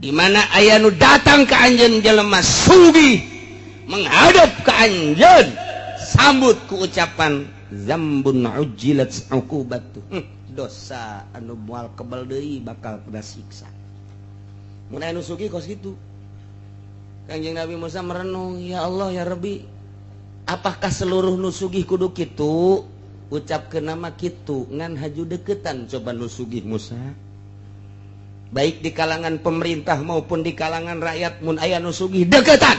Di mana aya nu datang ke anjeun, jelema sugih menghadap ke anjeun, sambut ku ucapan zambun ujjilat uqubatu, dosa anu moal kebal deui, bakal kena siksa. Mun aya nu sugih kos kitu. Kanjeng Nabi Musa merenung, "Ya Allah, ya Rabbi, apakah seluruh nu sugih kudu kitu?" Ucap ke nama kitu, ngan haju deketan coba nu sugih, Musa. Baik di kalangan pemerintah maupun di kalangan rakyat, mun aya nu sugih, deketan.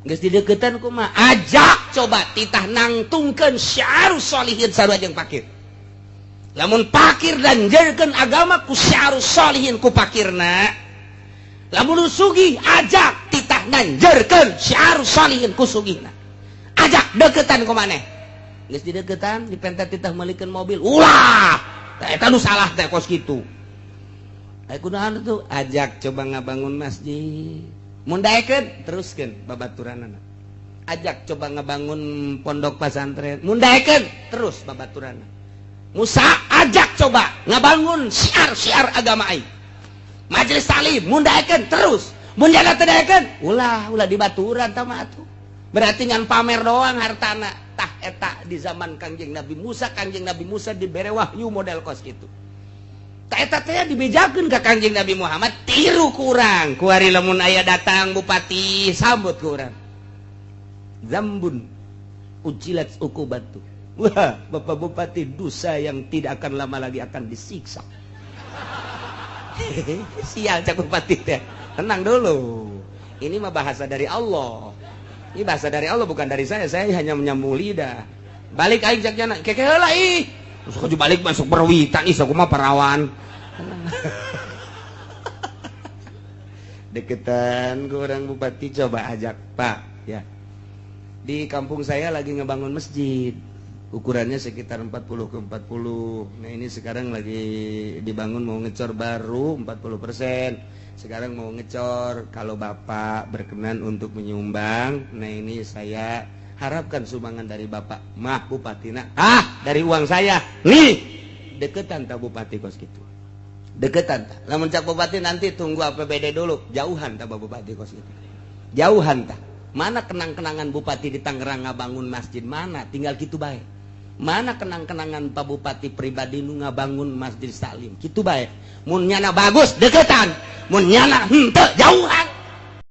Geus dideketan kumaha? Ajak coba titah nangtungkeun syiarus sholihin sarua jeung pakir. Lamun pakir dan jadikan agama ku syiarus sholihin ku pakirna, lamun nu sugih ajak titah nanjerkeun syiarus sholihin ku sugihna. Ajak deketan ku maneh. Geus dideketan, dipenta titah meulikeun mobil, ulah. Tah, eta nu salah teh kos kitu. Ayo kunaon tuh? Ajak coba ngabangun masjid. Mun daekeun, teruskeun babaturanana. Ajak coba ngabangun pondok pesantren. Mun daekeun, terus babaturanana. Musa, ajak coba ngabangun syiar-syiar agama aing. Majelis taklim, mun daekeun, terus. Mun jala teu daekeun, ulah, ulah dibaturan tah mah atuh. Berarti ngan pamer doang hartana. Tah, eta di zaman Kangjeng Nabi Musa, Kangjeng Nabi Musa dibere wahyu model kos kitu. Eta teh dibejakeun ka Kangjeng Nabi Muhammad, tiru kurang kuari. Lamun aya datang bupati, sambut ku urang zambun ujilat uqubatu. Wah, Bapak Bupati, dosa yang tidak akan lama lagi akan disiksa. Sial, cak bupati teh, tenang dulu, ini mah bahasa dari Allah, ini bahasa dari Allah, bukan dari saya hanya menyambung lidah. Balik aing, cak jana keke heula ih. Terus balik masuk berwitan ih, aku mah parawan. Deketan ke orang bupati, coba ajak, "Pak, ya, di kampung saya lagi ngebangun masjid, ukurannya sekitar 40 ke 40. Nah, ini sekarang lagi dibangun, mau ngecor baru 40%, sekarang mau ngecor. Kalau Bapak berkenan untuk menyumbang, nah, ini saya harapkan sumbangan dari Bapak." Mah bupatina, "Ah, dari uang saya nih." Deketan tak bupati kos gitu? Deketan tak? Lamun cak bupati, "Nanti tunggu APBD dulu," jauhan tak bupati kos gitu? Jauhan tak? Mana kenang-kenangan bupati di Tangerang ngabangun masjid? Mana? Tinggal gitu baik. Mana kenang-kenangan Pak Bupati pribadi nu ngabangun masjid taklim? Gitu baik. Mun nyana bagus, deketan. Mun nyana henteu, jauhan.